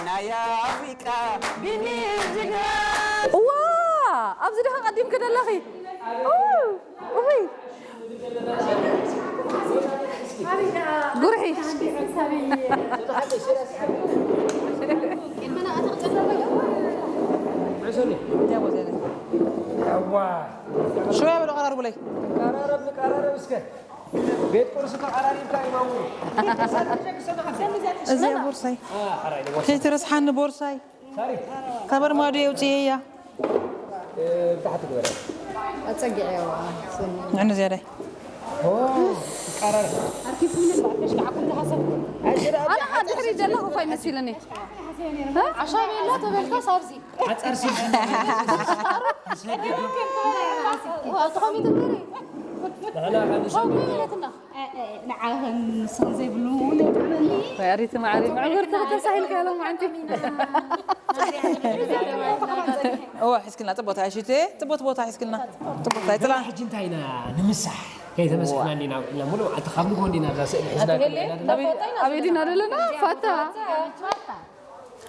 ናይ ኣፍሪቃ ቢኒ ዝግራ እዋ ኣብዚ ደኻ ቀዲምክ ደለኺ። ኡ፣ እውይ። ጉርሒ። ሽወያ በሉ ቀራርቡለይ። ቀራረብ፣ ቀራረብ እስከ። ቤት ቁርሲ ተቐራሪብካ እዩ ማሙ። እዚኣ ቦርሳይ። ከይትረስሓኒ ቦርሳይ። ካብ ኣርማድዮ የውፅየያ። ኣፀጊዐዋ። ንዕኒ ዝያዳይ። ኣነ ኸዓ ድሕሪ ዘለኹ እኳ ይመሲልኒ። ዓሻ ቤላ ተበልካ ሳብዚ። ሓፀር ሲል ተኾሚት ንበሪ። ንዓኸን ንስኽን ዘይብሉ። ኣሪቲ ማዕሪ ምዕብርቲ ተሳሂልካ ሎም ዓንቲ። እዋ ሒዝክልና ጽቦት ኣይሽቴ ጽቦት ቦታ ሒዝክልና። ጽቦት ኣይጥላ። ሕጂ እንታይ ኢና ንምሳሕ? ከይተመስግና እንዲና ኢልና ሙሉ ኣንቲ ካብ ንጎ እንዲና እዛ ስእሊ ሒዝና ኣትሄሌ? ክንልና ዘለና። ኣበይ ዲና ዘለና? ፋታ።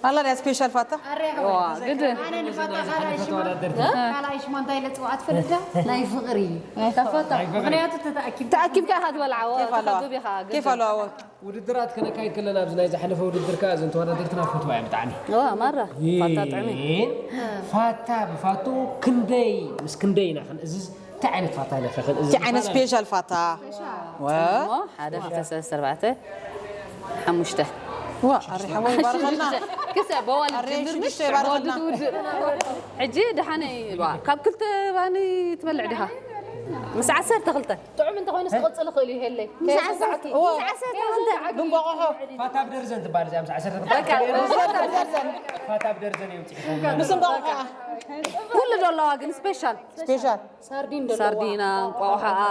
ኣላ ድያ ስፔሻል ፋታ? ዋ፣ ግድን። ኣነ ንፋታ ካልኣይ ሽማ፣ ካልኣይ ሽማ እንታይ ኢለ ጽዋዓ ትፈልጥ ዳ? ናይ ፍቕሪ። ናይ ፋታ። ምኽንያቱ ተተኣኪብ። ተኣኪብካ ኢኻ ትበልዓ፣ ዋ፣ ኬፍ ኣለዋ። ተኸብብ ኢኻ፣ ግድን። ኬፍ ኣለዋ፣ ዋ። ውድድራት ከነካይድ ከለና፣ ኣብዚ ናይ ዝሓለፈ ውድድር ከኣ እዘን ተወዳደርትና ፈትዋ እያ ብጣዕሚ። ዋ፣ ማራ። ፋታ ጥዕሚ። ግን ፋታ ብፋቱ ክንደይ፣ ምስ ክንደይ ኢና ክንእዝዝ? እንታይ ዓይነት ፋታ ኢለ ከ ክንእዝዝ እንታይ ዓይነት ይባላል? ስፔሻል ፋታ? ዋ። እሞ ሓደ፣ ክልተ፣ ሰለስተ፣ ኣርባዕተ፣ ሓሙሽተ። ዋ፣ ኣሪ ሓወይ ባርኸልና። ክሰ በዋል ኣሪ ጅምር ሽዱሽተ ምሽ ባርኸልና። ወዲ ትውድእ። ሕጂ ደሓነ ይልዋ። ካብ ክልተ ባኒ ትበልዕ ዲኻ? ምስ ዓሰርተ ክልተ። ጥዑም እንተኾይኑ ክቕጽል ይኽእል እዩ፣ ሄለይ። ምስ ዓሰርተ፣ እዎ። ምስ ዓሰርተ ክልተ። ብእንቋቑሖ። ፋታ ብደርዘን ትበሃል እዚኣ፣ ምስ ዓሰርተ ክልተ። በቃ፣ ፋታ ብደርዘን። ፋታ ብደርዘን እዩ ውፅኢት። ምስ እንቋቑሖ። ኩሉ ዶ ኣለዋ ግን ስፔሻል? ስፔሻል። ሳርዲን ዶ ኣለዋ? ሳርዲና፣ እንቋቑሖኣ፣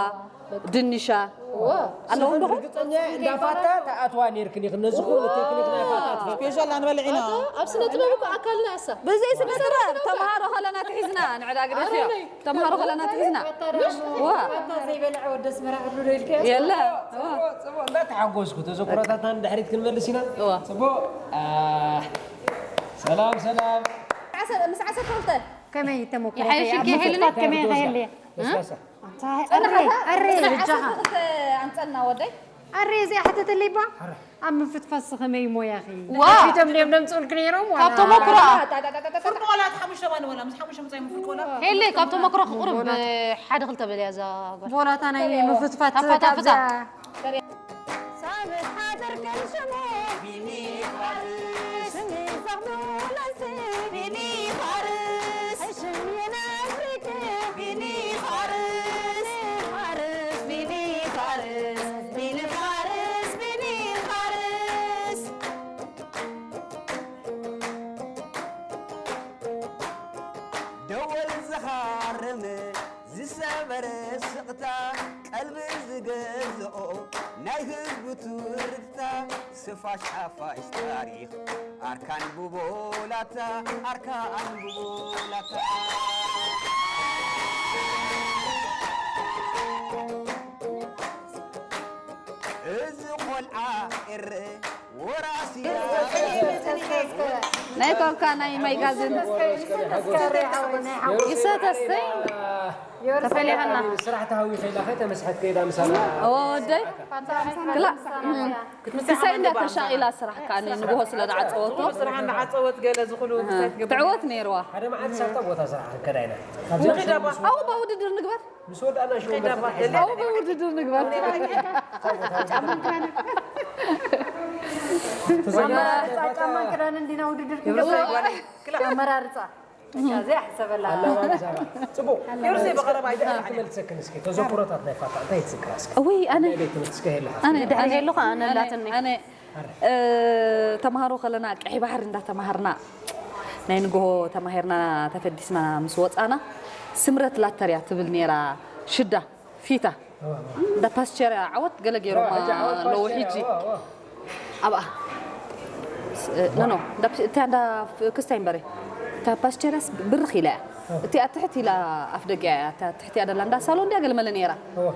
ድንሻ። እዋ። ኣለዎም ዶ? ርግጸኛ እየ፣ እንዳ ፋታ ተኣትዋ ነይርክን ኢኽን፣ ነዚ ኩሉ ቴክኒክ ናይ ፋታ ትፈልጥ። ስፔሻል ኢና ንበልዕ ኢና። ኣብ ስነ ጥበብ እኮ ኣካልና እሳ። ብዘይ ስነ ጥበብ፣ ተምሃሮ ከለና ትሒዝና፣ ንዕዳግ ደስዮ። ኣረይ። ተምሃሮ ከለና ትሒዝና። ፋታ ዋ። ፋታ ዘይበልዐ ወዲ ኣስመራ ኣሎ ዶ ኢልካዮ? የለ። ጽቡቕ፣ ጽቡቕ፣ ጽቡቕ። እንዳተሓጎስኩ፣ ተዘክሮታትና ንድሕሪት ክንመልስ ኢና። እዋ። ጽቡቕ። አ፣ ሰላም፣ ሰላም። ዓሰ-፣ ምስ ዓሰርተ ክልተ። ከመይ ተመክሮ ይሓይሽ ከይ-፣ ኣብ ይሄ ምፍታው ልክ ከመይ ከይህልየ? ለስላሳ። ኣንታ ጸናሕ፣ ኣረ፣ ኣረ፣ ኣታ፣ ብጃኻ። ዓሰርተ ክልተ ኣምጸና ወደይ። ኣረ፣ እዚኣ ሕተተለይ እባ። ኣረ። ኣብ ምፍትፋስ ከመይ ሞያኺ? ዋ። ከፊቶም ድዮም ደምጽኡልኪ ነይሮም ዋላ? ካብ ተመክሮ። ፍርቂ ቆልዓ እቲ ሓሙሽተ ባኒ ዋላ፣ ምስ ሓሙሽተ ምጻይ ፍርቂ ቆልዓ። ሄለይ፣ ካብ ተመክሮ ክቁርብ፣ ሓደ ክልተ በልያ እዛ ጓል። ቦላታ ናይ ምፍትፋት ታፋታ ካብዛ ፍታ። ሳብት ሓዘር ከም ሽሙ ቢኒ ፋርስ። ሽሚ ዘኽብሩ ለንሲ ቢኒ ፋርስ። ሽም የናፍሪክ ቢኒ ፋርስ። ፋርስ፣ ቢኒ ፋርስ፣ ቢኒ ፋርስ፣ ቢኒ ፋርስ። ደወል ዝኻርም ዝሰበረ ስቕታ፣ ቀልቢ ዝገዝኦ ናይ ህዝቡ ትርታ፣ ስፋሽ ሓፋሽ ታሪኽ ኣርካን ብቦላታ፣ ኣርካን ብቦላታ። እዚ ቆልዓ ኤረ ወራሲ ናይ ኮካ ናይ ማይጋዝን ይሰተስተይ ተፈሊኻና። ስራሕ ተሃዊ ከይዳ ከይተመስሐት ከይዳ ምሳና። ወደይ ክላ ክትምስሳይ እንዳ ተሻቒላ ስራሕ ከኣ ንግሆ ስለ ዝዓጸወቶ። ስራሕ እንዳዓጸወት ገለ ዝኹሉ ምሳይ ትገብር። ትዕወት ነይርዋ። ሓደ መዓልቲ ሳልጣ ቦታ ስራሕ ክንከዳ ኢና። ኣብዚ ንኺድ ኣባ። ኣብኡ ብውድድር ንግበር። ምስ ወዳእና ሽው ከይዳ ኣባ። ኣብኡ ብውድድር ንግበር። ጫማን ክዳንን። ተዘጋጅ። ኣመራርጻ ጫማን ክዳንን እንዲና ውድድር ክንገብር። ኣመራርጻ። እዚኣ ሕሰበላ። ኣለባብሳ። ጽቡቕ። ዮርሴ ብቐረባ ኣይተኣልዓኒ። ክመልሰክን እስኪ። ተዘክሮታት ናይ ፋታ እንታይ ትዝክራ እስኪ? እውይ፣ ኣነ ናይ ቤት ትምህርቲ እስከ ሄለኻ። ኣነ ደሓን ሄለኻ? ኣነ ኣነ ኣላትኒ። ኣነ፣ እ፣ ተምሃሮ ከለና ቀይሕ ባሕሪ እንዳተማሃርና፣ ናይ ንግሆ ተማሂርና ተፈዲስና ምስ ወጻና፣ ስምረት ላተርያ ትብል ነይራ ሽዳ፣ ፊታ። እንዳ ፓስቸርያ ዓወት ገለ ገይሮማ ኣለዉ ሕጂ። ኣዋ፣ ኣዋ። ኣብኣ። ስ-፣ ኖ፣ ኖ፣ እንዳ ፕ-፣ እታ እንዳ ፍ-፣ ክስታይ እምበረ። እታ ፓስቸርያስ ብርኽ ኢላ እያ። እቲኣ ትሕት ኢላ ኣፍ ደገ እያ። እታ ትሕት እያ ደላ እንዳ ሳሎን ድያ ገለ መለ ነይራ። ኣዋ።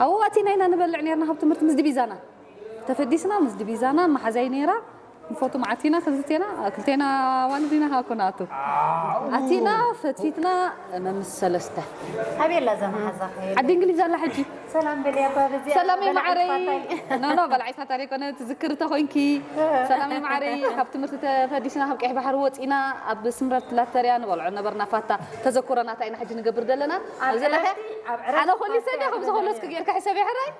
ኣብኡ ኣቲና ኢና ንበልዕ ነይርና ካብ ትምህርቲ ምስ ድቢዛና። ተፈዲስና ምስ ድቢዛና መሓዛይ ነይራ። ንፈቱ መዓቲና ክዝቴና ክልቴና ዋልዲና ሃኮናቱ ኣቲና ፈቲትና መምስ ሰለስተ ኣቤላ እዛ መሓዛ ዓዲ እንግሊዝ ኣላ ሕጂ ሰላም በልያ ባበዚያ ሰላም ማዕረይ ኖ ኖ በልዓይ ፋታ ደይኮነ ትዝክር ተኮይንኪ ሰላም ማዕረይ ካብ ትምህርቲ ተፈዲስና ካብ ቀይሕ ባሕሪ ወፂና ኣብ ስምረት ላተርያ ንበልዖ ነበርና ፋታ ተዘኩረና እንታይ ኢና ሕጂ ንገብር ዘለና ኣብዚ ለኸ ኣነ ኮሊሰ ዲያ ከምዚ ኮለስኩ ጌርካ ሕሰብ ይሕራይ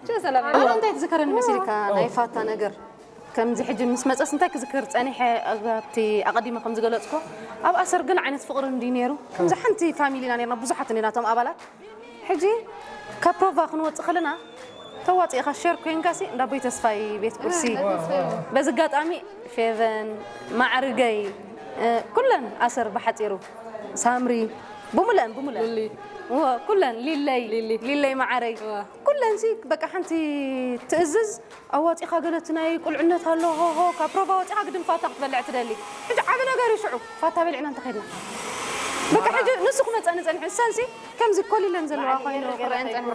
ቸ ሰላም ኣነ እንታይ ትዝከረኒ መሲልካ ናይ ፋታ ነገር ከምዚ ሕጂ ምስ መጸስ እንታይ ክዝክር ጸኒሐ ኣብቲ ኣቐዲመ ከም ዝገለጽኮ ኣብ ኣሰር ገለ ዓይነት ፍቕሪ እንዲ ነይሩ ከምዚ ሓንቲ ፋሚሊ ኢና ነርና ብዙሓት እንዲና እቶም ኣባላት ሕጂ ካብ ፕሮቫ ክንወጽእ ከለና ተዋጺእኻ ሸር ኮይንካሲ እንዳቦይ ተስፋይ ቤት ቁርሲ በዚ ኣጋጣሚ ፌቨን ማዕርገይ ኩለን ኣሰር ብሓጺሩ ሳምሪ ብሙለን ብሙለን ኩለን ሊለይ ሊለይ ማዓረይ ኩለንሲ በቃ ሓንቲ ትእዝዝ ኣዋፂኻ ገለ እቲ ናይ ቁልዕነት ኣሎ ሆሆ ካብ ፕሮቫ ወፂኻ ግድን ፋታ ክትበልዕ ትደሊ ሕጂ ዓብ ነገር እዩ ሽዑ ፋታ በሊዕና እንተኸድና በቃ ሕጂ ንሱ ክመፀኒ ፀኒሑ እሰንሲ ከምዚ ኮሊለን ዘለዋ ኮይኑ ክረአን ፀኒሑ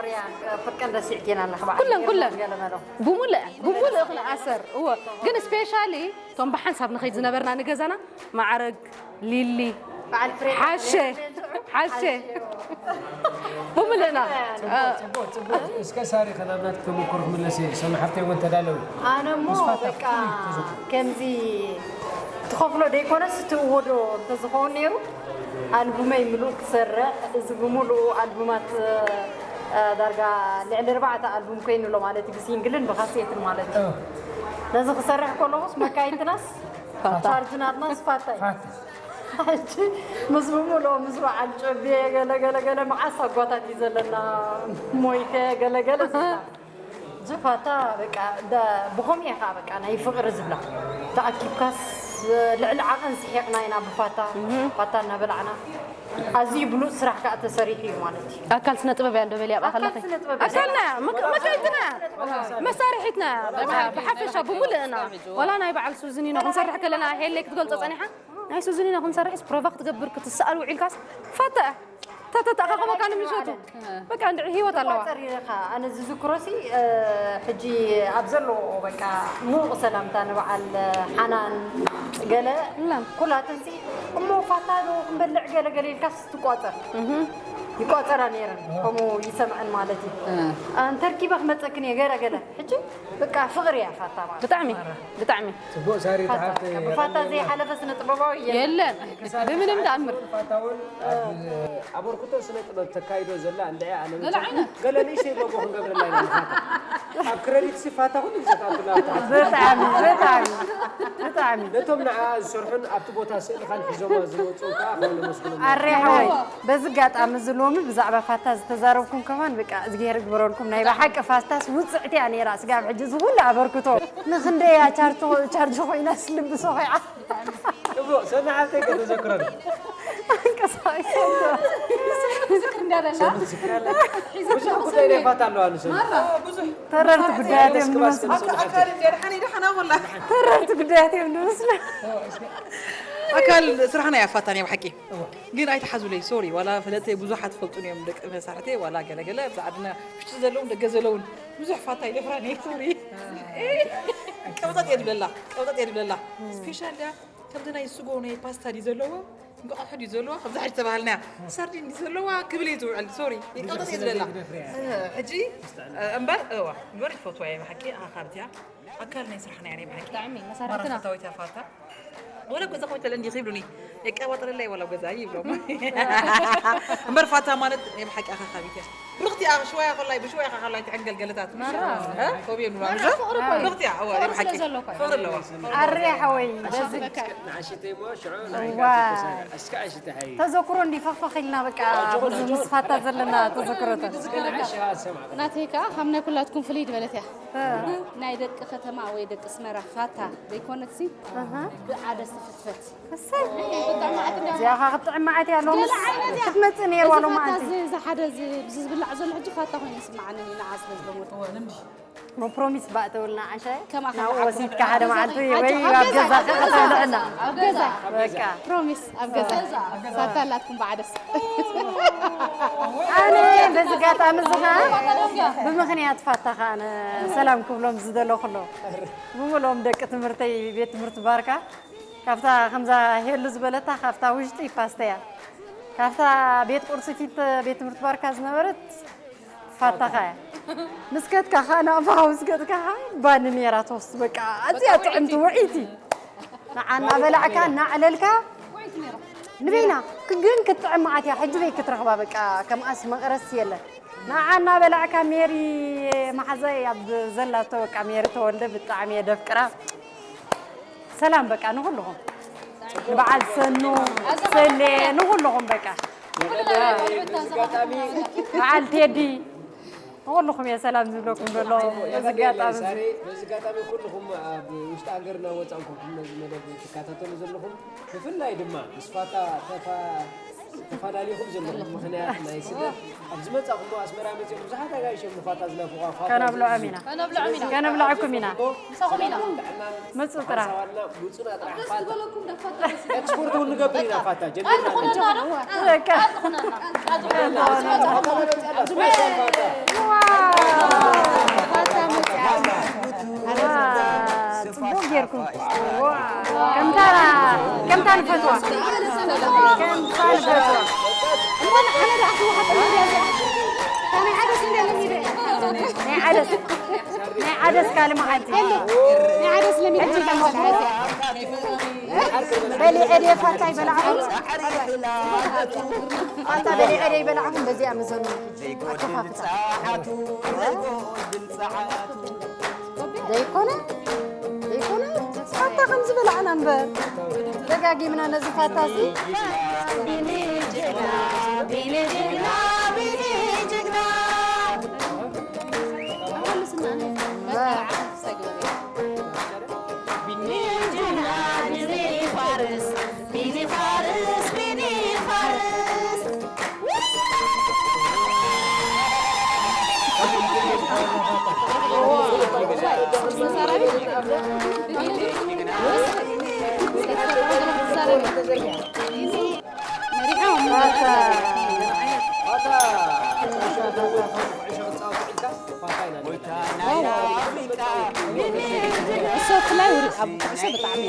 ኩለን ኩለን ብሙልእ ብሙልእ ክንኣሰር እዎ ግን ስፔሻሊ እቶም ብሓንሳብ ንኸይድ ዝነበርና ንገዛና ማዕረግ ሊሊ ሓሸ ሓሸ ብምልእና እስከ ሳሪ ከናብናት ተመክሮ ክምለስ እየ ሰሚ ሓፍተይ እውን ተዳለዊ ኣነ እሞ በቃ ከምዚ ትኸፍሎ ደይኮነስ ትእወዶ እንተዝኸውን ነይሩ ኣልቡመይ ምሉእ ክሰርዕ እዚ ብምሉኡ ኣልቡማት ዳርጋ ልዕሊ ርባዕተ ኣልቡም ኮይኑ ኣሎ ማለት እዩ ብሲንግልን ብካሴትን ማለት እዩ ነዚ ክሰርሕ ከለኹስ መካይትናስ ቻርጅ ናትና ስፋታ እዩ ሕጂ ምስ ብምልኦ ምስ በዓል ጨቤ ገለገለገለ መዓስ ኣጓታት እዩ ዘለና ሞይተ ገለገለ ዝብላ ጅፋታ በቃ ብኸምኡ እየ ከዓ በቃ ናይ ፍቕሪ ዝብላ ተኣኪብካስ ልዕሊ ዓቐን ስሒቕና ኢና ብፋታ ፋታ እናበላዕና ኣዝዩ ብሉፅ ስራሕ ከዓ ተሰሪሑ እዩ ማለት እዩ ኣካል ስነ ጥበብ እያ እንዶ በሊ ኣብኣ ከለኺ ኣካልና መካይትና መሳርሒትና ብሓፈሻ ብምልእና ዋላ ናይ በዓል ሱዝኒኖ ክንሰርሕ ከለና ሄለይ ክትገልፆ ፀኒሓ ናይ ሱዝኒኖ ክንሰርሕስ ፕሮቫ ክትገብር ክትሰኣል ውዒልካስ ፋታ ተተተኣኻኸበካ ንምሸቱ በቃ እንድዒ ህይወት ኣለዋ ጸሪኻ ኣነ ዝዝክሮሲ ሕጂ ኣብ ዘለዎ በቃ ሙቕ ሰላምታ ንበዓል ሓናን ገለ ኩላተንሲ እሞ ፋታ ዶ ክንበልዕ ገለ ገለ ኢልካስ ትቋጸር ይቋጸራ ነይረን ከምኡ ይሰምዐን ማለት እዩ እንተርኪበ ክመፀክን እየ ገለ ገለ ሕጂ በቃ ፍቕሪ እያ ፋታ ማለት ብጣዕሚ ብጣዕሚ ፅቡቅ ሳሪ ተሓፍተ ብፋታ ዘይሓለፈ ስነ ጥበባዊ የለን ብምንም ተኣምር ፋታ እውን ኣበርክቶ ስነ ጥበብ ተካይዶ ዘላ እንድዒ ኣነ ገለ ንእሽተይ ሎጎ ክንገብረላ ኢና ፋታ ኣብ ክረዲት ሲ ፋታ ኩሉ ግዜ ተኣቱና ብጣዕሚ ብጣዕሚ ብጣዕሚ ነቶም ንዓ ዝሰርሑን ኣብቲ ቦታ ስእልኻን ሒዞማ ዝመፁ ከዓ ከነመስግኖም ኣሬ ሓወይ በዚ ኣጋጣሚ እዚ ሎሚ ብዛዕባ ፋታ ዝተዛረብኩም ከማን በቃ እግዚኣብሔር ይግበረልኩም ናይ ብሓቂ ፋታስ ውፅዕቲ እያ ነይራ ስጋብ ሕጂ እዚ ኩሉ ኣበርክቶ ንክንደይ እያ ቻርጅ ኮይናስ ልቢ ሰኺዓ ፅቡቅ ሰኒ ሓፍተይ ከተዘክረን ተረርቲ ጉዳያት እዮም ንመስል ተረርቲ ጉዳያት እዮም ንመስል ኣካል ስራሕና እያ ፋታን እያ ብሓቂ ግን ኣይትሓዙለይ ሶሪ ዋላ ፈለጥተይ ብዙሓት ትፈልጡን እዮም ደቂ መሳርሕተይ ዋላ ገለገለ ኣብዚ ዓድና ውሽጢ ዘለውን ደገ ዘለውን ብዙሕ ፋታ ይደፍራን እየ ሶሪ ቀብጠጥ እየ ዝብለላ ቀብጠጥ እየ ዝብለላ ስፔሻል ድያ ከምዚ ናይ ስጎ ናይ ፓስታ ድዩ ዘለዎ እንቋቑሖ ድዩ ዘለዎ ከምዚ ሓጂ ተባሃልና ሳርዲን ድዩ ዘለዋ ክብል እየ ዝውዕል ሶሪ ቀብጠጥ እየ ዝብለላ ሕጂ እምበር እዋ እምበር ይፈትዋ እየ ብሓቂ ኣኻብትያ ኣካል ናይ ስራሕና እያ ናይ ብሓቂ ብጣዕሚ መሳርሕትና ማራፈታዊት እያ ፋታ ወላ ገዛ ኮይተለ እንዲኺ ይብሉኒ የቀባጥረላይ ወላ ገዛ ይብሎም እምበር ፋታ ማለት ናይ ብሓቂ ኣኻኻቢት እያ ብርኽቲ ኣኻ ሽዋያ ኮላይ ብሽዋያ ኸ ኸላይ ትዕንገል ገለታት ኮብ የብሉ ብርኽቲ እያ እዋ ናይ ብሓቂ ፍቕሪ ኣለዋ ኣረ ሓወይ በዚ ተዘክሮ እንዲ ፋፋኺልና በቃ ብዙ ምስ ፋታ ዘለና ተዘክሮታት ናተይ ከዓ ካብ ናይ ኩላትኩም ፍልይ ዝበለት እያ ናይ ደቂ ከተማ ወይ ደቂ ኣስመራ ፋታ ዘይኮነትሲ ብዓደስ ትፍትፈት እዚኣ ከዓ ክትጥዕም መዓት እያ ሎምስ ክትመፅእ ነይርዋ ሎማዓንቲ እዚ ሓደ እዚ ዝብላዕ ዘሎ ሕጂ ፋታ ኮይኑ ይስምዓኒ ንዓ ስለ ዝለመድኩ ፕሮሚስ ባእተውልና ዓሻ ናብኡ ወሲድካ ሓደ መዓልቲ ወይ ኣብ ገዛ ከተብልዕና ኣብ ገዛ ፕሮሚስ ኣብ ገዛ ፋታ ኣላትኩም ብዓደስ ኣነ በዚ ኣጋጣሚ እዚ ኸዓ ብምኽንያት ፋታ ኸዓ ኣነ ሰላም ክብሎም ዝደለኹ ኣለዉ። ብምልኦም ደቂ ትምህርተይ ቤት ትምህርቲ ባርካ ካብታ ከምዛ ሄሉ ዝበለታ ካብታ ውሽጢ ፓስተ እያ። ካብታ ቤት ቁርሲ ፊት ቤት ትምህርቲ ባርካ ዝነበረት ፋታ ኸዓ እያ። ምስ ከድካ ኸዓ ናብ ምስ ከድካ ኸዓ ባኒ ነይራ ተወስድ በቃ ኣዝያ ጥዕምቲ ውዕይቲ። ንዓ እናበላዕካ እናዕለልካ ንበይና ግን ክትጥዕም መዓት እያ። ሕጂ በይ ክትረኽባ በቃ ከምኣስ መቕረስ የለን። ንዓ እናበላዕካ ሜሪ መሓዛይ ኣብ ዘላቶ በቃ ሜሪ ተወልደ ብጣዕሚ እየ ደፍቅራ። ሰላም በቃ ንኹልኹም ንበዓል ሰኑ ሰሌ ንኹልኹም በቃ በዓል ቴዲ ንኹልኹም እየ ሰላም ዝብለኩም ዘሎ እዚ ኣጋጣሚ እዚ። በዚ ኣጋጣሚ ኩልኹም ኣብ ውሽጢ ሃገር እናወፃእኩም ነዚ መደብ ትከታተሉ ዘለኹም ብፍላይ ድማ ምስ ፋታ ተፋ- ተፋላሊኹም ዘለኹም ምኽንያት ናይ ስደት ኣብ ዝመፃኹም ኣስመራ መፂኦም ብዙሓት ኣጋይሾም ንፋታ ዝናፍቑ ፋታ ከነብልዖም ኢና። ከነብልዖም ኢና። ከነብልዓኩም ኢና። ምሳኹም ኢና። ጥዕናን ምፁ ጥራሕ። ሓንሳብ ኣልና ምፁና ጥራሕ ፋታ ኤክስፖርት እውን ንገብር ኢና ፋታ ጀሚርና ኣለና። በቃ። ፋታ መፅኣ ኣላ ስፔሻል ፋታ ፋታ መፅኣ ኣላ። ጽቡቕ ጌርኩም። ከምታ ከምታ ንፈትዋ ከምታ ንፈትዋ እሞ ንዓነ ደኣ ክትወሓጥ እያ እዚኣ። ናይ ዓደስ እንደ ለሚደ ናይ ዓደስ ናይ ዓደስ ካልእ መዓልቲ ናይ ዓደስ ለሚደ ሕጂ ደሞ በሊዐ ድየ ፋታ ይበላዕኹም ፋታ በሊዐ ድየ ይበላዕኹም በዚኣ መዘኑ ኣከፋፍታ ዘይኮነ ዘይኮነ ፋታ ከም ዝበላዕና እምበር ደጋጊምና ነዚ ፋታ እዚ ቢኒ ጅግና ቢኒ ጅግና ቢኒ ጅግና ቢኒ ጅግና ቢኒ ፋርስ ቢኒ ፋርስ ቢኒ ፋርስ ኩዕሶ ብፍላይ ኣብ ኩዕሶ ብጣዕሚ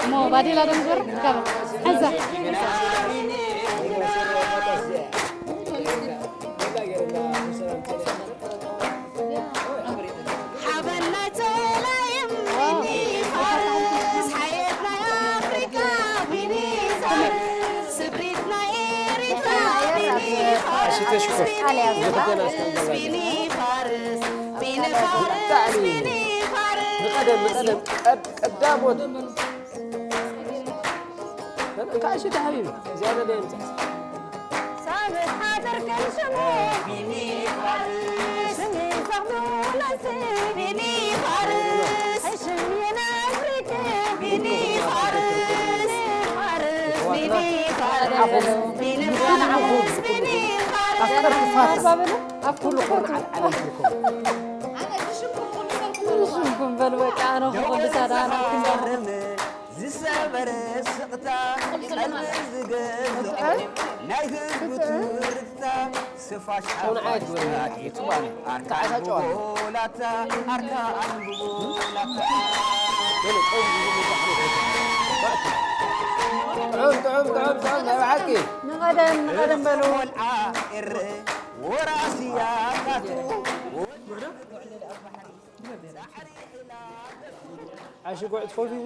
እሞ ባዴላ ዶ ንግበር? ጋባ። ሓዛ። ሓበን ናይ ተላይም ቢኒ ፋርስ፣ ሓየት ናይ ኣፍሪቃ ቢኒ ፋርስ፣ ስብሪት ናይ ኤሪትራ ቢኒ ፋርስ፣ ቢኒ ፋርስ፣ ቢኒ ፋርስ፣ ቢኒ ፋርስ፣ ቢኒ ፋርስ። ንቐደም፣ ንቐደም፣ ቀድ-፣ ቀዳሞት። ካእሽተ ሓቢቢ፣ ዝያዳ ዶ የምጽእ? ሳብት ሓደር ከም ሽሙ፣ ቢኒ ፋርስ። ሽሚ ዘኽብሩ ነሲ፣ ቢኒ ፋርስ። ሽሚ ናፍሪክ፣ ቢኒ ፋርስ። ፋርስ፣ ቢኒ ፋርስ። ቢኒ ፋርስ፣ ቢኒ ፋርስ። ኣፍቀርቲ ፋርስ ኣብ ኩሉ ኩርናዓት ዓለም ትርከቡ። ሽምኩም በል በቃ፣ ኣነ ክኹሉ ሳዳና ክንዳረም። ዝሰበረ ስቕታ ቀልቢ ዝገዝኦ ናይ ህዝቡ ትርታ ስፋሽ ሓፋሽ ኣርካን ብቦላታ ኣርካን ብቦላታ ጥዑም ጥዑም ጥዑም ጥዑም ናይ ብሓቂ ንቐደም ንቐደም በሉ ቆልዓ ኤረ ወራስያታቱ ዓሺ ጉዕ ትፈትዊ?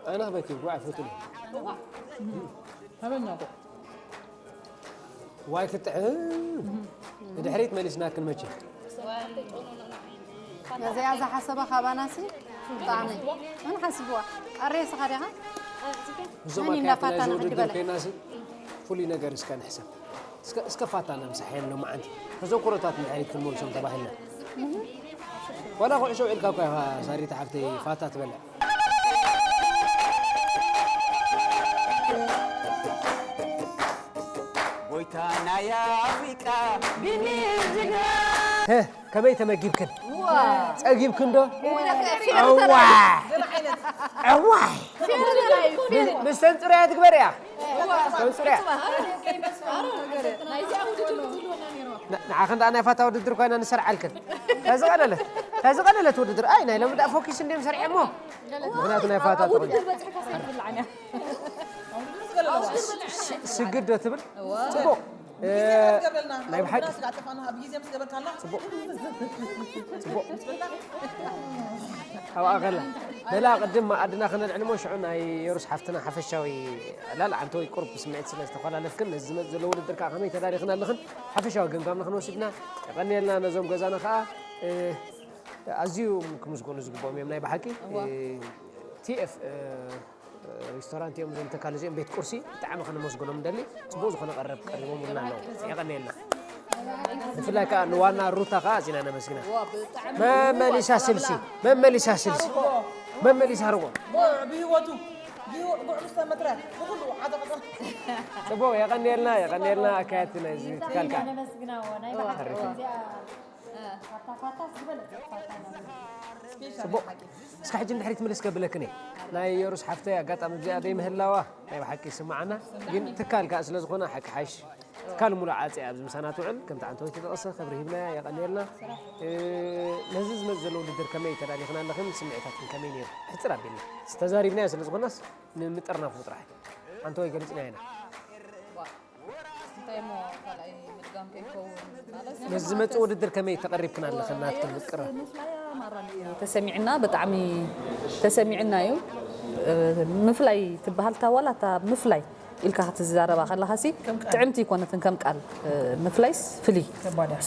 ኣነ ክበኪ ጉዕ ኣይፈቱን። ሃበኛ እኮ። ዋይ ክጥዕም። ንድሕሪት መሊስናክን መቸ። ነዚኣ ዝሓሰበ ካባናሲ ብጣዕሚ። መን ሓሲብዋ? ኣሬ ስኻ ዲኻ? እዞም መን ኣካያት እንዳፋታ ናይዚ ንኽዲ ውድድር በለ? ኮይናሲ ፍሉይ ነገር እስከ ንሕሰብ። እስከ፣ እስከ ፋታ ነምስሓየን ሎማዓንቲ። ተዘክሮታት እንድሕሪት ክንመልሶም ተባሂልና። ዋላ ኩዕሾ ውዒልካ እኳ ኢኻ ሳሪታ ሓፍተይ ፋታ ትበልዕ። ጎይታ ናይ ኣፍሪቃ ቢኒ ጅግና። ከመይ ተመጊብክን? ጸጊብክን ዶ? እዋ! እዋይ! ምስ ተንፅርያ ትግበር እያ። ተንፅርያ። ንዓኽን ደኣ ናይ ፋታ ውድድር ኮይና ንሰርዓልክን። ተዝቐለለት ተዝቐለለት ውድድር ኣይ ናይ ሎሚ ደኣ ፎኪስ እንዲም ሰርዐ እሞ ምክንያቱ ናይ ፋታ ተኾይኑ ስግድ ዶ ትብል? ጽቡቕ። ናይ ብሓቂ ጽቡቕ። ጽቡቕ። ኣብኣ ከላ በላ ቅድም መኣድና ክነልዕል እሞ ሽዑ ናይ የሩስ ሓፍትና ሓፈሻዊ ዕላል ዓንተወይ ቁርብ ስምዒት ስለ ዝተፈላለፍክን ነዚ ዝመጽእ ዘሎ ውድድር ከዓ ከመይ ተዳሊኽና ኣለኽን ሓፈሻዊ ገምጋምና ክንወስድና የቐንየልና ነዞም ገዛና ከዓ ኣዝዩ ክምስገኑ ዝግብኦም እዮም ናይ ብሓቂ ቲኤፍ ሬስቶራንት እዮም እዞም ተካል እዚኦም ቤት ቁርሲ ብጣዕሚ ከነመስግኖም ንደሊ ጽቡቅ ዝኾነ ቀረብ ቀሪቦምልና ኣለዉ የቀንየልና ብፍላይ ከዓ ንዋና ሩታ ከዓ ኣዚና ነመስግና መመሊሳ ስልሲ መመሊሳ ስልሲ መመሊሳ ርጎ ብህይወቱ ጉዕ ዝተመትረ ብኩሉ ዓዘቀጠ ጽቡቅ የቀንየልና የቀንየልና ኣካየድቲ ናይዚ ትካል ከዓ ጽቡቕ እስካ ሕጂ ንድሕሪት ምልስ ከብለክን እየ ናይ የሩስ ሓፍተይ ኣጋጣሚ እዚኣ ደይ ምህላዋ ናይ ብሓቂ ይስምዓና ግን ትካል ከዓ ስለ ዝኾነ ሓቂ ሓይሽ ትካል ሙሉእ ዓፂ ኣብዚ ምሳና ትውዕል ከምቲ ዓንተወይ ተጠቐሰ ክብሪ ሂብናያ የቐንየልና ነዚ ዝመፅ ዘሎ ውድድር ከመይ ተዳሊኽና ኣለኽን ስምዒታትን ከመይ ነይሩ ሕፅር ኣቢልና ዝተዛሪብናዮ ስለ ዝኾናስ ንምጥርናፉ ጥራሕ ዓንተወይ ገሊፅና ኢና ነዚ ዝመጽእ ውድድር ከመይ ተቐሪብክን ኣለኽን ናትክን ምቅራብ? ተሰሚዕና ብጣዕሚ ተሰሚዕና እዩ ምፍላይ ትበሃል እታ ዋላ እታ ምፍላይ ኢልካ ክትዛረባ ከለኻሲ ጥዕምቲ ኣይኮነትን ከም ቃል ምፍላይስ ፍልይ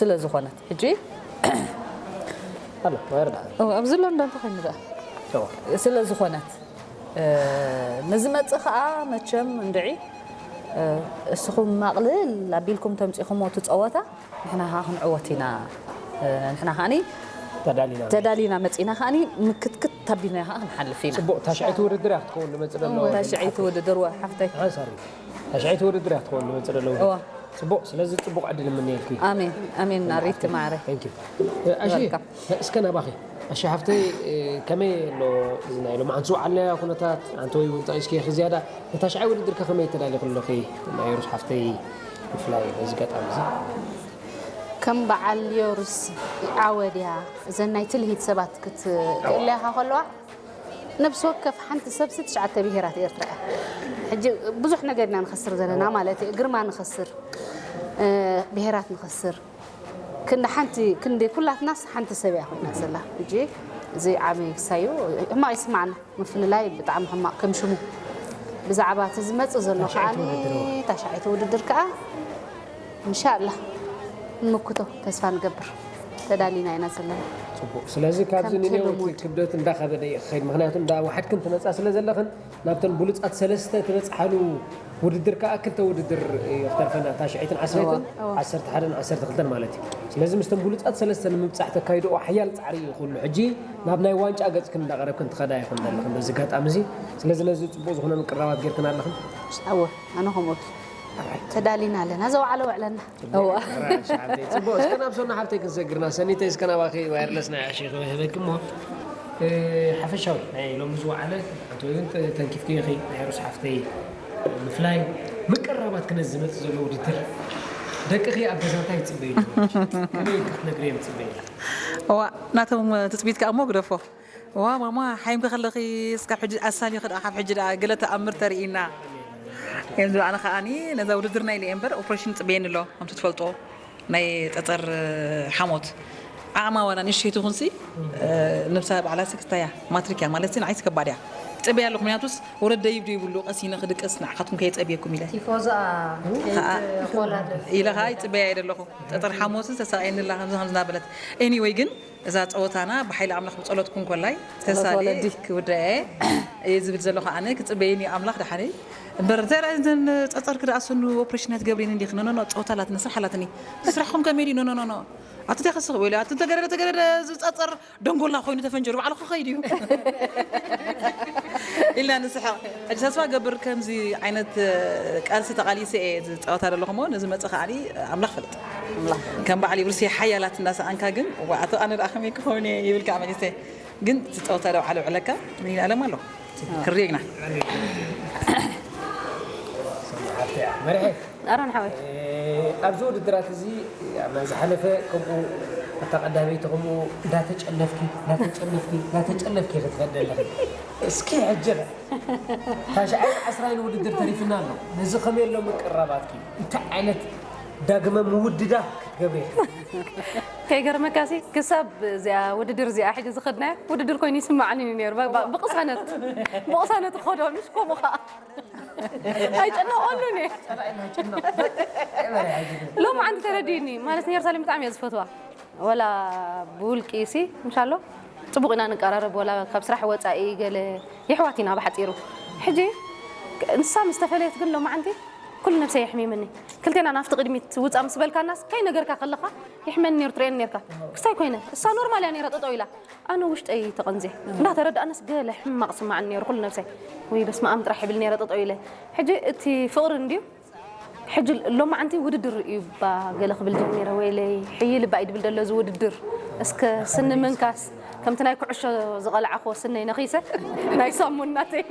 ስለ ዝኾነት ሕጂ ኣብዚ ሎንዶን ተኾይኑ ስለ ዝኾነት ንዝመጽእ ኸኣ መቸም እንድዒ እስኹም ማቕልል ኣቢልኩም ተምጺኹሞ እቲ ጸወታ ንሕና ኸኣ ክንዕወት ኢና ንሕና ኸኣኒ ተዳሊና መጺና ኸኣኒ ምክትክት ኣቢልና ኸኣ ክንሓልፍ ኢና። ጽቡቕ ታሽዐይቲ ውድድር እያ ክትከውን ንመጽእ ዘሎ። ታሽዐይቲ ውድድር ወ ሓፍተይ። ሓንሳብ ታሽዐይቲ ውድድር እያ ክትከውን ንመጽእ ዘሎ። እወ። ጽቡቕ ስለዚ ጽቡቕ ዕድል እምነየልኪ። ኣሜን ኣሜን ናሪቲ ማዕረ። Thank you። ኣሺ እስከ ናባኺ ኣሺ ሓፍተይ ከመይ ኣሎ እዚ ናይ ሎማዓንቲ ዝወዓልናዮ ኩነታት ኣንተ ወይ እውን ጠቒስኪ ኢኺ ዝያዳ ንታሽዓይ ውድድር ከ ከመይ ተዳሊኺ ኣለኺ ናይ ዮሩስ ሓፍተይ ብፍላይ በዚ ኣጋጣሚ እዚ ከም በዓል ዮሩስ ይዓወድ እያ እዘን ናይ ትልሂት ሰባት ክትእለያኻ ከለዋ ነብሲ ወከፍ ሓንቲ ሰብሲ ትሽዓተ ብሄራት ኤርትራ እያ ሕጂ ብዙሕ ነገር ኢና ንኸስር ዘለና ማለት እዩ ግርማ ንኸስር ብሄራት ንኸስር ክንዲ ሓንቲ ክንዲ ኩላትናስ ሓንቲ ሰብ እያ ኮይና ዘላ ሕጂ እዚ ዓብዪ ክሳዩ ሕማቕ ይስማዓና ምፍልላይ ብጣዕሚ ሕማቕ ከም ሽሙ ብዛዕባ እቲ ዝመፅእ ዘሎ ከዓኒ ታሽዓይቲ ውድድር ከዓ እንሻላ ንምክቶ ተስፋ ንገብር ተዳሊና ኢና ዘለና ፅቡቅ ስለዚ ካብዚ ንኔው ክብደት እንዳኸበደ እዩ ክኸይድ ምክንያቱ እንዳ ዋሕድክን ትመፃ ስለ ዘለኽን ናብተን ብሉፃት ሰለስተ ትበፅሓሉ ውድድር ከዓ ክልተ ውድድር እዩ ክተርፈና እታ ሽዐይትን ዓስረይትን ዓሰርተ ሓደን ዓሰርተ ክልተን ማለት እዩ ስለዚ ምስተን ብሉፃት ሰለስተ ንምብፃሕ ተካይድኦ ሓያል ፃዕሪ እዩ ኩሉ ሕጂ ናብ ናይ ዋንጫ ገፅክን እንዳቀረብክን ትኸዳ ይኹን ዘለኽን በዚ ኣጋጣሚ እዚ ስለዚ ነዚ ፅቡቅ ዝኾነ ምቅራባት ጌርክን ኣለኽን ኣወ ኣነ ከምኡ ተዳሊና ኣለና ዘውዓለ ውዕለና እዋ። ራሻ ሓብተይ፣ ጽቡቕ። እስከ ናብ ሶና ሓብተይ ክንሰግርና። ሰኒተይ፣ እስከ ናባኺ ዋየርለስ ናይ ኣሸ ክህበኪ እሞ፣ እ፣ ሓፈሻዊ ናይ ሎሚ ዝወዓለ፣ ኣንተ እውን ተ-፣ ተንኪፍኪ ኢኺ፣ ናይ ሩስ ሓፍተይ ምፍላይ፣ ምቅርራባት ክነዚ ዝመጽእ ዘሎ ውድድር። ደቅኺ ኣብ ገዛ እንታይ ይጽበዩ ኣለዉ? ከመይ ኢልኪ ክትነግርዮም ትጽበዪ ኣለኺ? እዋ፣ ናቶም ትጽቢት ከኣ እሞ ግደፎ። ዋ ማማ ሓይምኪ ከለኺ እስካብ ሕጂ ኣሳሊኺ ደኣ ካብ ሕጂ ደኣ ገለ ተኣምር ተርእይና እዮም ዝብሉ ኣነ ከኣኒ ነዛ ውድድር ናይ ኢለ እየ እምበር ኦፕሬሽን ይጽበየኒ ኣሎ ከምቲ ትፈልጦ ናይ ጸጸር ሓሞት ዓቕማ ዋላ ንእሽተይ ትኹንሲ ነብሳ ባዕላሲ ክስታይ እያ ማትሪክ እያ ማለትሲ ንዓይሲ ከባድ እያ ይጸበያ ኣለኹ ምክንያቱስ ወረድ ደይብ ዶ ይብሉ ቀሲነ ክድቅስ ንዓኻትኩም ከየጸብየኩም ኢለ ቲፎዞኣ ኢለ ከዓ ይጽበያ እየ ደለኹ ጸጸር ሓሞትስ ተሳቕየኒ ኣላ ከምዚ ከምዚ እናበለት ኤኒወይ ግን እዛ ጸወታና ብሓይሊ ኣምላኽ ብጸሎትኩም ኮላይ ተሳሊ ክውዳእ እየ ዝብል ዘለኹ ኣነ ክጽበየኒ ኣምላኽ ደሓነይ እምበር እንታይ ደኣ እዘን ጸጸርኪ ደኣ ሰኑ ኦፕሬሽን ኣይትገብሪን እንዲኺ ኖኖኖ ጸወታ ኣላትኒ ስራሕ ኣላትኒ ስራሕኹም ከመይ ድዩ ኖኖኖኖ ኣቲ እንታይ ከስኽ ወይለ ኣቲ እንተገደደ ተገደደ ዝጸጸር ደንጎላ ኮይኑ ተፈንጀሩ ባዕሉ ክኸይድ እዩ ኢልና ንስሕቕ ሕጂ ተስፋ ገብር ከምዚ ዓይነት ቃልሲ ተቓሊሰ እየ ዝጸወታ ዘለኹ እሞ ነዚ መጽእ ከዓኒ ኣምላኽ ፈልጥ ከም በዓል ይብርሲ ሓያላት እናሰኣንካ ግን እዋ ኣቶ ኣነ ደኣ ከመይ ክኸውን እየ ይብል ከዓ መሊሰ ግን ዝጸወታ ደው ዓለ ውዕለካ ምን ይንኣለም ኣሎ ክርየግና መርሐ ኣሮን ሓወይ ኣብዚ ውድድራት እዚ ኣብ ዝሓለፈ ከምኡ እታ ቀዳመይቲ ከምኡ እንዳተጨነፍኪ እንዳተጨነፍኪ እንዳተጨነፍኪ ክትኸደ ኣለኺ። እስኪ ሕጂ ታሽዓይ ዓስራይ ውድድር ተሪፍና ኣሎ። ነዚ ከመይ ኣሎ ምቅራባትኪ እንታይ ዓይነት ዳግመ ምውድዳ ክትገብሪ ኢኺ? ከይገርመካሲ ክሳብ እዚኣ ውድድር እዚኣ ሕጂ ዝኸድናያ ውድድር ኮይኑ ይስማዓኒ እዩ ነይሩ። ብ- ብ- ብቕሳነት ብቕሳነት ክኸዶ ምሽ ከምኡ ከዓ ኣይጨነቐሉን እየ። ሎም ዓንቲ ተረዲእኒ ማለት ንየሩሳሌም ብጣዕሚ እየ ዝፈትዋ። ወላ ብውልቂ ሲ ምሻሎ ፅቡቕ ኢና ንቀራረብ፣ ወላ ካብ ስራሕ ወፃኢ ገለ የሕዋት ኢና ብሓፂሩ። ሕጂ ንሳ ምስ ተፈለየት ግን ሎም ዓንቲ ኩሉ ነብሰይ የሕሚምኒ። ክልቴና ናብቲ ቅድሚት ውፃ ምስ በልካናስ ከይ ነገርካ ከለኻ የሕመኒ ነይሩ ትርእየኒ ነርካ። ክስታይ ኮይነ እሳ ኖርማል እያ ነይራ ጠጠው ኢላ። ኣነ ውሽጠይ ተቐንዜ እንዳተረዳእነስ ገለ ሕማቕ ስማዕኒ ነይሩ ኩሉ ነብሰይ። ወይ በስመ ኣም ጥራሕ ይብል ነይረ ጠጠው ኢለ። ሕጂ እቲ ፍቕሪ እንድዩ ሕጂ ሎማዓንቲ ውድድር እዩ እባ ገለ ክብል ጀሚረ። ወይለይ ሕይል እባ እዩ ድብል ደሎ እዚ ውድድር። እስከ ስኒ ምንካስ ከምቲ ናይ ኩዕሾ ዝቐላዕኽዎ ስነይ ነኺሰ ናይ ሳሙን ናተይ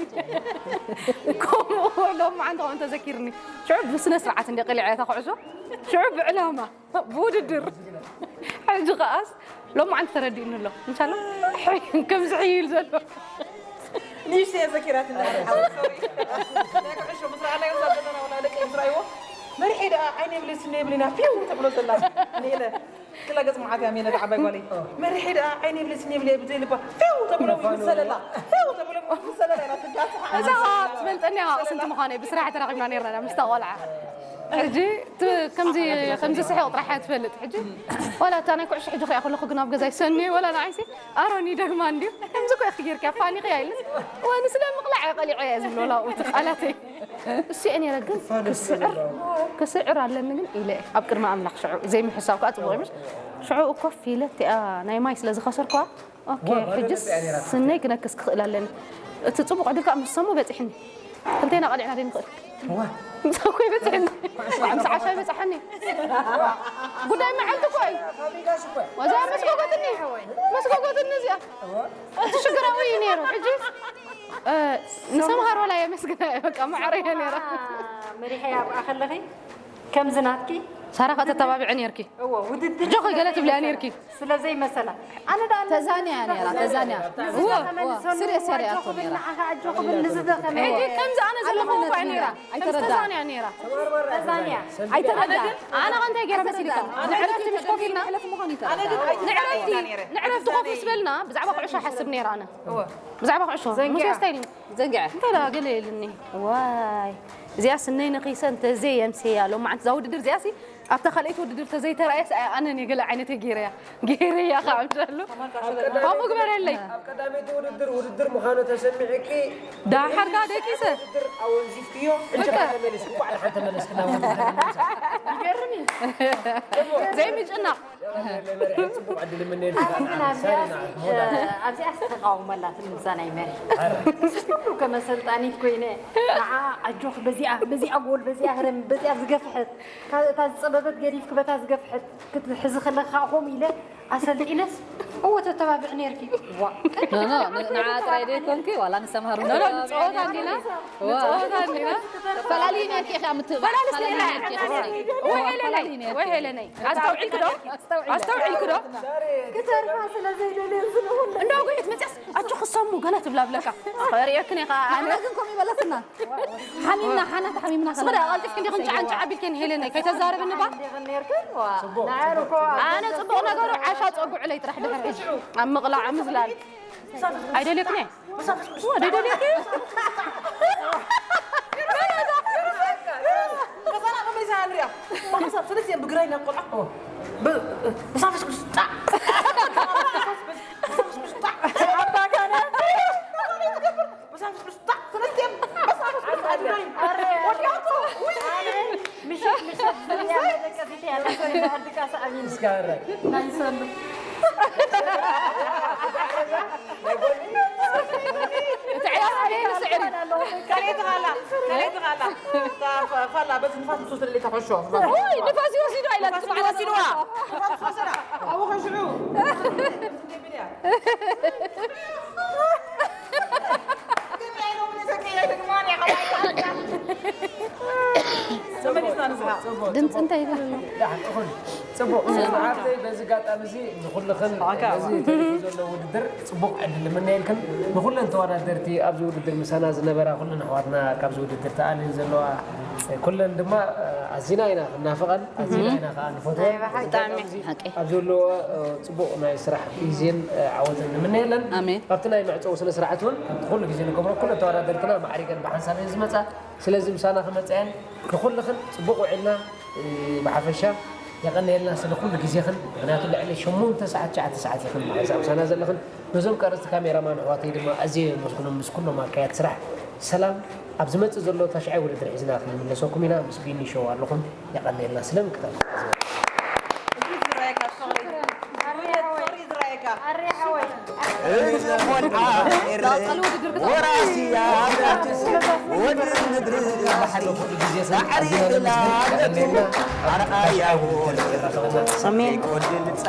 ከምኡ ሎማዓንቲ ከምኡ ተዘኪርኒ። ሽዑ ብስነ ስርዓት እንደ ቀሊዐ እታ ኩዕሾ ሽዑ ብዕላማ ብውድድር ሕጂ ከኣስ ሎማዓንቲ ተረዲእኒ ኣሎ። እንሻላ ከምዚ ሕይል ዘሎ ንእሽተይ እየ ዘኪራትኒ። ኣነ ሓወይ፣ ሶሪ። ናይ ኩዕሾ ምስ ረኣናዮ እዛ ዘለና ወላ ደቂ ምስ ረኣይዎ፣ መሪሐይ ደኣ ዓይነ የብለይ ስኒ የብለይና ፊው ተብሎ ዘላ። ሜለ ክላ ገጽ መዓት እያ ሜለ ደኣ ዓባይ ጓለይ። መሪሐይ ደኣ ዓይነ የብለይ ስኒ የብለይ ብዘይ ልባ ፊው ተብሎ ምስ ሰለላ፣ ፊው ተብሎ ምስ ሰለላ ኢና ትጋጽ። እዛ ትፈልጠኒ እያ ቅስንቲ ምዃነይ ብስራሕ ተራኺብና ነይርና ምስታ ቆልዓ። ሕጂ ት- ከምዚ ከምዚ ስሕቕ ጥራሕ እያ ትፈልጥ። ሕጂ ዋላ እታ ናይ ኩዕሾ ሕጂ ከያ ከለኹ ግን ኣብ ገዛይ ሰኒ ወላ ንዓይሲ ኣሮን ይደግማ እንድዩ ከምዚ ኮ ኢኺ ጌርካ ፋኒ ከያ ኢልስ ወኒ ስለ ምቕላዕ እየ ቀሊዐ እየ ዝብሎ ላብኡ እቲ ቃላተይ። እሱ እየ ነይረ ግን ክስዕር ክስዕር ኣለኒ ግን ኢለ እየ ኣብ ቅድሚ ኣምላኽ ሽዑ ዘይምሕሳብ ከዓ ፅቡቕ ይምሽ ሽዑ ኮፍ ኢለ እቲኣ ናይ ማይ ስለ ዝኸሰርኳ ኦኬ ሕጅስ ስነይ ክነክስ ክኽእል ኣለኒ። እቲ ፅቡቕ ዕድል ከዓ ምስ ሰሙ በፂሕኒ። ክልቴና ቀሊዕና ደይ ንኽእል። ምሳኮ ይበፅሕኒ። ምሳ ዓሻ ይበፅሐኒ። ጉዳይ መዓልቲ እኮ እዩ። ወዛ መስጎጎትኒ መስጎጎትኒ እዚኣ እቲ ሽግር ኣብኡ እዩ ነይሩ። ሕጂ ንሰምሃር ወላ የመስግና በቃ ማዕረ እያ ነይራ። መሪሐያ ኣብኣ ከለኺ ከምዚ ናትኪ ሳራ ከዓ ተተባብዐ ነርኪ። እዎ ውድድር ሕጂ ኮይ ገለ ትብልያ ነርኪ። ስለ ዘይመሰላ ኣነ ደኣ ተዛንያ ነይራ ተዛንያ እዎ ስሪየስ እያ ሪኣቶ ነይራ ንዓኻ ኣጆ ክብል ንዝደኸመ ሕጂ ከምዚ ኣነ ዘለኹ እኳ ነይራ ከምዚ ተዛንያ ነይራ። ተዛንያ ኣይተረዳ ኣነ ከ እንታይ ገይረ መሲልካ ንዕረፍቲ ምሽ ኮፍ ኢልና ሕለፍ ምዃኑ ይተረዳ ንዕረፍቲ ንዕረፍቲ ኮፍ ምስ በልና ብዛዕባ ኩዕሾ ሓስብ ነይራ ኣነ ብዛዕባ ኩዕሾ ሙሴ ስታይል ዘንግዐ እንታይ ደኣ ገለ የልኒ ዋይ እዚኣ ስነይ ነኺሰ እንተዘይ የምስያ ሎማዓንቲ እዛ ውድድር እዚኣ ሲ ኣብታ ካልኣይቲ ውድድር ተዘይተራእየስ ኣነ እየ ገለ ዓይነት ገይረያ ገይረያ ከዓ ምሻሉ ከምኡ ግበረለይ ኣብ ቀዳመይቲ ውድድር ውድድር ምዃኑ ተሰሚዕኪ ዳሓርካ ደቂሰ ውድድር ኣወንዚፍክዮ እንጂ ተመለስ እንኳዕ ደሓን ተመለስ ይገርም እዩ ዘይምጭናቕ መሪሕ ጽቡቕ ዕድል እምነየልካ ኣነ ግን ኣብዚኣ ኣብዚኣ ዝተቃውመላትን ምዛ ናይ መሪ ኩሉ ከመ ሰልጣኒት ኮይነ ንዓ ኣጆኽ በዚኣ በዚኣ ጎል በዚኣ ህረም በዚኣ ዝገፍሐት እታ ዝጸበበት ገዲፍክ በታ ዝገፍሐት ክትሕዚ ከለካ ከምኡ ኢለ ኣሰልጢነስ እወ ተተባብዕ ነርኪ ዋ ንዓ ጥራይ ደይኮንኪ ዋላ ንሰምሃር ንፀወታ እንዲና ንፀወታ እንዲና ፈላልዩ ነርኪ ኢኻ ምትብባዕ ፈላልዩ ነርኪ ኢኻ ወይ ሄለነይ ወይ ሄለነይ ኣስተውዒልክ ዶ ኣስተውዒልክ ዶ ክተርፋ ስለ ዘይደልየ ዝንኹን እንዳ ጉሒት መፅያስ ኣጆ ክሰሙ ገለ ትብላ ብለካ ሪእክን ኢኻ ኣነ ግን ከምኡ ይበለትና ሓሚምና ሓና ተሓሚምና ስበዳ ቀልጢፍክ እንዲኽን ጫዓን ጫዓ ቢልክን ሄለነይ ከይተዛረብኒ ባ ነርክን ዋ ንዓር እኮ ኣነ ፅቡቕ ነገሩ ዓሻ ፀጉዕለይ ጥራሕ ድሕር ሕጂ ኣብ ምቕላዕ ምዝላል ኣይደልየክን እየ ኣይደልየክ ብግራይ ናብ ቆልዓ ብሳፈስ ቅዱስ ጣዕ ብሳፈስ ቅዱስ ጣዕ ብሳፈስ ቅዱስ ጣዕ ሰለስቲኦም በሳፈስ ቅዱስ ኣድናይ ወዲያቶ ምሽት ምሽት ዝያ ደቀ ፊት ያለ ሰው ይባል ድቃ ሰዓቢን እስካረ እቲ ዕያስ ከይኑ ስዕሪ ከሌት ኻላ ከሌት ኻላ ፋላ በዚ ንፋስ ምሶ ስለሌ ተኾሾ ውይ ንፋስ ይወሲዱ ኣይላ ንፋስ ይወሲድዋ ንፋስ ወሰዳ ኣብኡ ከሽዑ ድምፂ እንታይ ይብል ኣሎ? ጽቡቕ። ሰማዕተይ፣ በዚ ኣጋጣሚ እዚ ንኹልኽን እዚ ተሪፉ ዘሎ ውድድር ጽቡቕ ዕድል እምነየልክን። ንኹለን ተወዳደርቲ ኣብዚ ውድድር ምሳና ዝነበራ ኩለን ኣሕዋትና ካብዚ ውድድር ተኣልየን ዘለዋ ኩለን ድማ ኣዚና ኢና ክናፍቐን ኣዚና ኢና ከዓ ንፈትወን። ብጣዕሚ ኣብዚ ዘለዎ ጽቡቕ ናይ ስራሕ ግዜን ዓወትን ንምነየለን። ኣሜን። ኣብቲ ናይ መዕጸዊ ስነ ስርዓት እውን ኩሉ ግዜ ንገብሮ ኩለን ተወዳደርትና ማዕሪገን ብሓንሳብ እየን ዝመጻ። ስለዚ ምሳና ክመፅኣን ንኹልኽን ፅቡቕ ውዒልና ብሓፈሻ የቐንየልና ስለ ኩሉ ግዜኽን። ምክንያቱ ልዕሊ ሸሞንተ ሰዓት ትሽዓተ ሰዓት ኢኽን ብሓንሳብ ምሳና ዘለኽን። ነዞም ቀረፅቲ ካሜራማን ኣሕዋተይ ድማ ኣዝየ የመስግኖም ምስ ኩሎም ኣካያት ስራሕ። ሰላም። ኣብ ዝመፅእ ዘሎ ታሽዓይ ውድድር ሒዝና ክንምለሰኩም ኢና። ምስ ቢኒ ሾው ኣለኹም። የቐንየልና ስለ ምክታተል። እዚ ቆልዓ ኤረ ወራሲ ኣፍራስ ወዲ ምድሪ ባሕሪ ሳዕሪ ክላለቱ ኣርኣያ ወርቂ ሰሜን ጎድል ጻ